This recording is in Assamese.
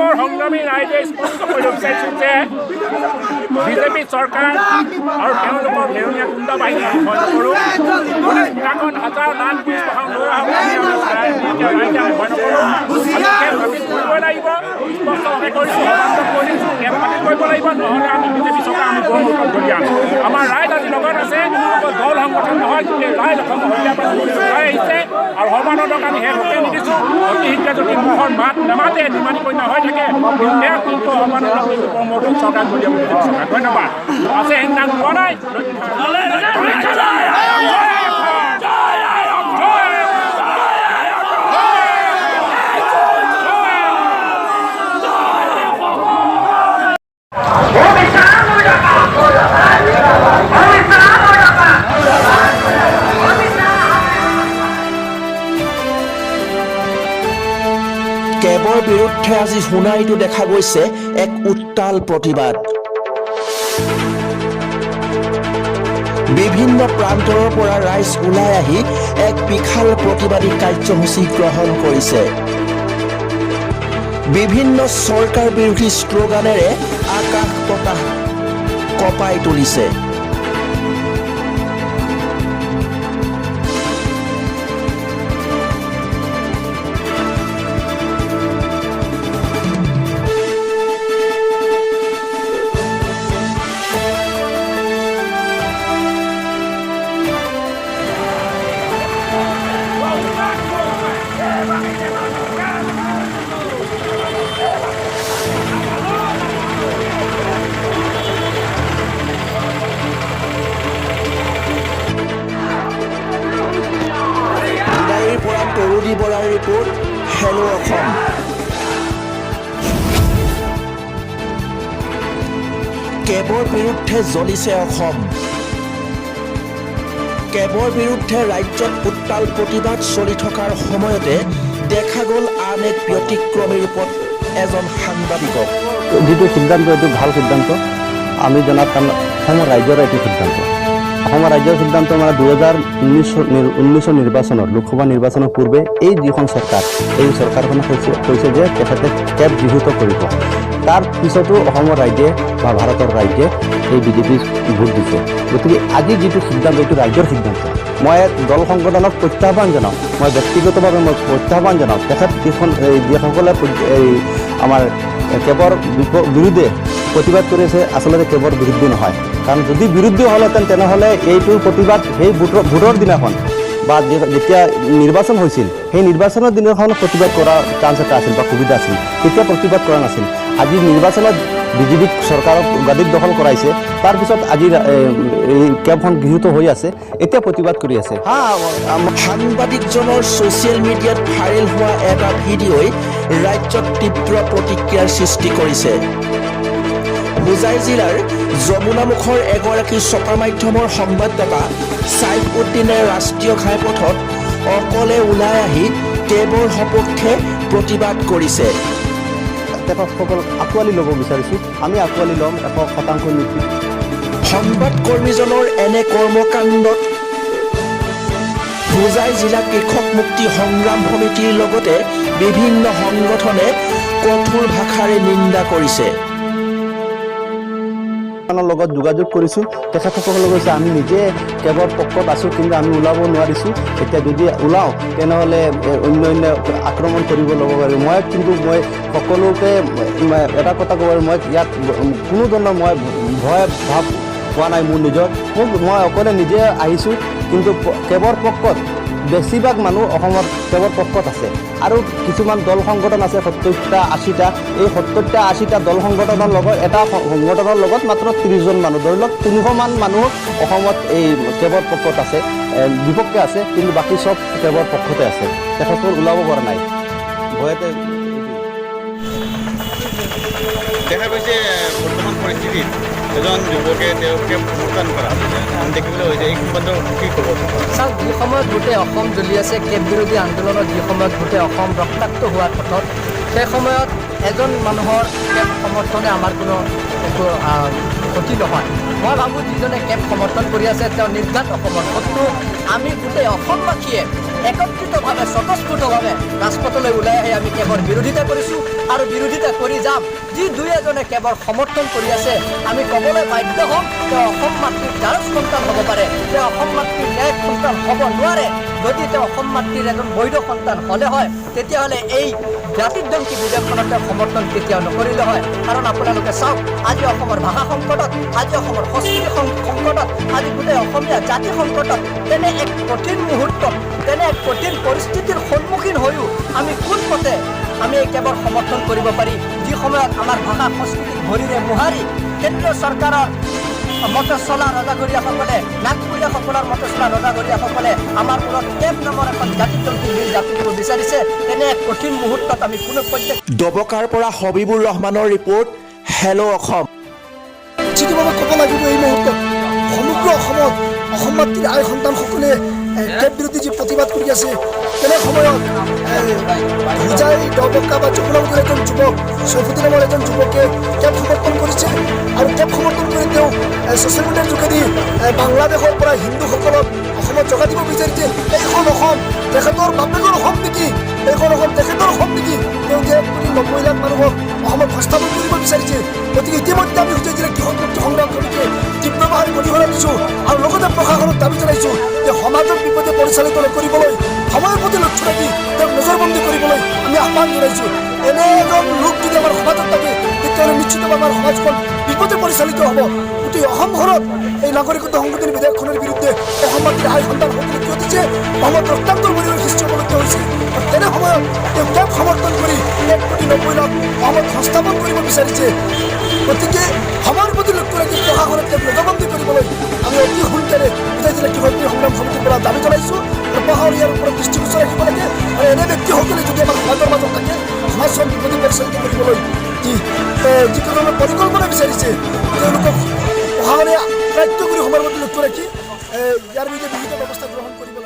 অসমৰ সংগ্ৰামী ৰাইজে স্পষ্ট কৰিব বিচাৰিছোঁ যে বিজেপি চৰকাৰ আৰু তেওঁলোকৰ ভেৰণীয়া গুণ্ডা বাহিনী আমি ভয় নকৰোঁ। পুলিচ প্ৰশাসন, হাজাৰ লাখ পুলিচ প্ৰশাসন লৈ আহক, আমি ৰাইজে আমি ভয় নকৰোঁ। আমি কেব বাতিল কৰিবই লাগিব। স্পষ্টভাৱে কৰিছোঁ, সমান্তক কৈ দিছোঁ, কেব বাতিল কৰিব লাগিব, নহ'লে আমি বিজেপি চৰকাৰ আমি গণমুখত দলিয়াম। আমাৰ ৰাইজ আজি লগত আছে, অকল দল সংগঠন নহয়, গোটেই ৰাইজ অসমৰ শদিয়াৰ পৰা ওলাই আহিছে আৰু সৰ্বানন্দক আমি শেষ হকে নিদিছোঁ। অতি শীঘ্ৰে যদি মুখৰ মাত নামাতে, নিমানী কন্যা হৈ থাকে, তেওঁক কিন্তু সৰ্বানন্দক কিন্তু ব্ৰহ্মপুত্ৰ চৰকাৰ দলিয়াব বিজেপি চৰকাৰ। ধন্যবাদ। আছে হেংদাং লোৱা নাই। কেবৰ বিৰুদ্ধে আজি সোণাৰীতো দেখা গৈছে এক উত্তাল প্ৰতিবাদ। বিভিন্ন প্ৰান্তৰৰ পৰা ৰাইজ ওলাই আহি এক বিশাল প্ৰতিবাদী কাৰ্যসূচী গ্ৰহণ কৰিছে। বিভিন্ন চৰকাৰ বিৰোধী শ্লোগানেৰে আকাশ বতাহ কঁপাই তুলিছে। সোণাৰীৰ পৰা তৰুণী বৰাৰ ৰিপৰ্ট, হেল্ল' অসম। কেবৰ বিৰুদ্ধে জ্বলিছে অসম। কেবৰ বিৰুদ্ধে ৰাজ্যত উত্তাল প্ৰতিবাদ চলি থকাৰ সময়তে দেখা গ'ল আন এক ব্যতিক্ৰমী ৰূপত এজন সাংবাদিকক। যিটো সিদ্ধান্ত, এইটো ভাল সিদ্ধান্ত আমি জনাত, কাৰণ অসমৰ ৰাইজৰ এইটো সিদ্ধান্ত, অসমৰ ৰাইজৰ সিদ্ধান্ত। মানে 2019ৰ নিৰ্বাচনৰ, লোকসভা নিৰ্বাচনৰ পূৰ্বে এই যিখন চৰকাৰ, এই চৰকাৰখনে কৈছে যে তেখেতে কেব গৃহীত কৰিব। তাৰ পিছতো অসমৰ ৰাইজে বা ভাৰতৰ ৰাইজে এই বিজেপিক ভোট দিছে। গতিকে আজি যিটো সিদ্ধান্ত, এইটো ৰাইজৰ সিদ্ধান্ত। মই দল সংগঠনক প্ৰত্যাহ্বান জনাওঁ, মই ব্যক্তিগতভাৱে মই প্ৰত্যাহ্বান জনাওঁ, তেখেত যিখন এই যিসকলে এই আমাৰ কেবৰ বিৰুদ্ধে প্ৰতিবাদ কৰি আছে, আচলতে কেবৰ বিৰুদ্ধে নহয়। কাৰণ যদি বিৰুদ্ধে হ'লহেঁতেন, তেনেহ'লে এইটোৰ প্ৰতিবাদ সেই ভোটৰ দিনাখন বা যেতিয়া নিৰ্বাচন হৈছিল, সেই নিৰ্বাচনৰ দিনাখন প্ৰতিবাদ কৰাৰ চান্স এটা আছিল বা সুবিধা আছিল, তেতিয়া প্ৰতিবাদ কৰা নাছিল। আজি নিৰ্বাচনত বিজেপিক চৰকাৰক গাদীত দখল কৰাইছে, তাৰপিছত আজি এই কেবখন গৃহীত হৈ আছে, এতিয়া প্ৰতিবাদ কৰি আছে। সাংবাদিকজনৰ ছ'চিয়েল মিডিয়াত ভাইৰেল হোৱা এটা ভিডিঅ'ই ৰাজ্যত তীব্ৰ প্ৰতিক্ৰিয়াৰ সৃষ্টি কৰিছে। হোজাই জিলাৰ যমুনামুখৰ এগৰাকী ছপা মাধ্যমৰ সংবাদদাতা ছাইফ উদ্দিনে ৰাষ্ট্ৰীয় ঘাইপথত অকলে ওলাই আহি কেবৰ সপক্ষে প্ৰতিবাদ কৰিছে। তেখেতসকলক আঁকোৱালি ল'ব বিচাৰিছোঁ। আমি আঁকোৱালি ল'ম 100% নিশ্চিত। সংবাদকৰ্মীজনৰ এনে কৰ্মকাণ্ডত হোজাই জিলা কৃষক মুক্তি সংগ্ৰাম সমিতিৰ লগতে বিভিন্ন সংগঠনে কঠোৰ ভাষাৰে নিন্দা কৰিছে। লগত যোগাযোগ কৰিছোঁ, তেখেতসকলে কৈছে আমি নিজে কেবৰ পক্ষত আছোঁ, কিন্তু আমি ওলাব নোৱাৰিছোঁ। এতিয়া যদি ওলাওঁ, তেনেহ'লে অন্য অন্য আক্ৰমণ কৰিব ল'ব পাৰিব। মই কিন্তু মই সকলোকে এটা কথা ক'ব পাৰোঁ, মই ইয়াত কোনো ধৰণৰ মই ভয় ভাৱ পোৱা নাই মোৰ নিজৰ। মই অকলে নিজে আহিছোঁ, কিন্তু কেবৰ পক্ষত বেছিভাগ মানুহ অসমত কেবৰ পক্ষত আছে। আৰু কিছুমান দল সংগঠন আছে 70টা 80টা। এই 70টা 80টা দল সংগঠনৰ লগত, এটা সংগঠনৰ লগত মাত্ৰ 30জন মানুহ, ধৰি লওক 300মান মানুহ অসমত এই কেবৰ পক্ষত আছে, বিপক্ষে আছে, কিন্তু বাকী চব কেবৰ পক্ষতে আছে। তেখেতৰ ওলাব পৰা নাই ভয়তে। দেখা গৈছে বৰ্তমান পৰিস্থিতিত এজন যুৱকে তেওঁকে সমৰ্থন কৰা দেখিবলৈ হৈছে। এই সম্বন্ধত কি ক'ব? চাওক, যি সময়ত গোটেই অসম জ্বলি আছে কেব বিৰোধী আন্দোলনত, যি সময়ত গোটেই অসম ৰক্তাক্ত হোৱাৰ পথত, সেই সময়ত এজন মানুহৰ কেব সমৰ্থনে আমাৰ কোনো একো ক্ষতি নহয়। মই ভাবোঁ, যিজনে কেব সমৰ্থন কৰি আছে তেওঁ নিৰ্ঘাত অসমৰ শত্ৰু। আমি গোটেই অসমবাসীয়ে একত্ৰিতভাৱে, স্বতঃস্ফূৰ্তভাৱে ৰাজপথলৈ ওলাই আহি আমি কেবৰ বিৰোধিতা কৰিছোঁ আৰু বিৰোধিতা কৰি যাম। যি দুই এজনে কেবৰ সমৰ্থন কৰি আছে, আমি ক'বলৈ বাধ্য হ'ম, তেওঁ অসম মাতৃৰ জাৰজ সন্তান হ'ব পাৰে, তেওঁ অসম মাতৃৰ ন্যায় সন্তান হ'ব নোৱাৰে। যদি তেওঁ অসম মাতৃৰ এজন বৈধ সন্তান হ'লে হয়, তেতিয়াহ'লে এই জাতিধ্বংসী বিধেয়কখনত তেওঁ সমৰ্থন কেতিয়াও নকৰিলে হয়। কাৰণ আপোনালোকে চাওক, আজি অসমৰ ভাষা সংকটত, আজি অসমৰ সংস্কৃতি সংকটত, আজি গোটেই অসমীয়া জাতি সংকটত, তেনে এক কঠিন মুহূৰ্তত, তেনে এক কঠিন পৰিস্থিতিৰ সন্মুখীন হৈও আমি কোন পথে আমি এই কেবৰ সমৰ্থন কৰিব পাৰি, যি সময়ত আমাৰ ভাষা সংস্কৃতিক ভৰিৰে মোহাৰি কেন্দ্ৰীয় চৰকাৰৰ মতে চলা ৰজাঘৰীয়াসকলে, নাগপুৰীয়াসকলৰ মতে চলা ৰজাঘৰীয়াসকলে আমাৰ মূৰত কেব নামৰ এখন জাতিধ্বংসী বিল জাপি দিব বিচাৰিছে, তেনে এক কঠিন মুহূৰ্তত আমি কোনো পধ্যে ডবকাৰ পৰা হবিবুৰ ৰহমানৰ ৰিপৰ্ট, হেল্ল' অসম। নিশ্চিতভাৱে ক'ব লাগিব, এই মুহূৰ্তত সমগ্ৰ অসমত অসম মাতৃৰ আই সন্তানসকলে কেব বিৰোধী যি প্ৰতিবাদ কৰি আছে, তেনে সময়ত হোজাই ডবকা বা যমুনামুখৰ এজন যুৱক, ছৈফুদ্দিন নামৰ এজন যুৱকে কেব সমৰ্থন কৰিছে আৰু কেব সমৰ্থন কৰি তেওঁ ছ'চিয়েল মিডিয়াৰ যোগেদি বাংলাদেশৰ পৰা হিন্দুসকলক অসমত জগা দিব বিচাৰিছে। এইখন অসম তেখেতৰ বাপেকৰ অসম নেকি? এইখন অসম তেখেতৰ অসম নেকি? তেওঁ যে 1 কোটি 90 লাখ মানুহক অসমত সংস্থাপন কৰিব বিচাৰিছে। গতিকে ইতিমধ্যে আমি হোজাই জিলা কৃষক মুক্তি সংগ্ৰাম সমিতিয়ে তীব্ৰ ভাষাৰে গৰিহণা দিছোঁ আৰু লগতে প্ৰশাসনক দাবী জনাইছোঁ যে সমাজক বিপদে পৰিচালিত নকৰিবলৈ, সময়ৰ প্ৰতি লক্ষ্য ৰাখি তেওঁক নজৰবন্দী কৰিবলৈ আমি আহ্বান জনাইছোঁ। এনে এজন লোক যদি আমাৰ সমাজত থাকে, তেতিয়াহ'লে নিশ্চিতভাৱে আমাৰ সমাজখন বিপদে পৰিচালিত হ'ব। গোটেই অসমখনত এই নাগৰিকত্ব সংশোধনী বিধেয়কখনৰ বিৰুদ্ধে অসম মাতৃৰ আই সন্তানসকলে থিয় দিছে। অসমত ৰক্তাক্ত পৰিৱেশ সৃষ্টি হ'বলগীয়া হৈছে আৰু তেনে সময়ত তেওঁ কেব সমৰ্থন কৰি 1 কোটি 90 লাখ অসমত সংস্থাপন কৰিব বিচাৰিছে। গতিকে সময়ৰ প্ৰতি লক্ষ্য ৰাখি প্ৰশাসনক তেওঁক নজৰবন্দী কৰিবলৈ আমি অতি সোনকালে হোজাই জিলা কৃষক সংগ্ৰাম সমিতিৰ পৰা দাবী জনাইছোঁ আৰু প্ৰশাসন ইয়াৰ ওপৰত দৃষ্টিগোচৰ ৰাখিব লাগে। আৰু এনে ব্যক্তিসকলে যদি আমাৰ সমাজৰ মাজত থাকে, সমাজখন বিপদে পৰিচালিত কৰিবলৈ যিটো ধৰণৰ পৰিকল্পনা বিচাৰিছে, তেওঁলোকক প্ৰশাসনে গ্ৰাহ্য কৰি সময়ৰ প্ৰতি লক্ষ্য ৰাখি ইয়াৰ বিৰুদ্ধে বিহিত ব্যৱস্থা গ্ৰহণ কৰিব।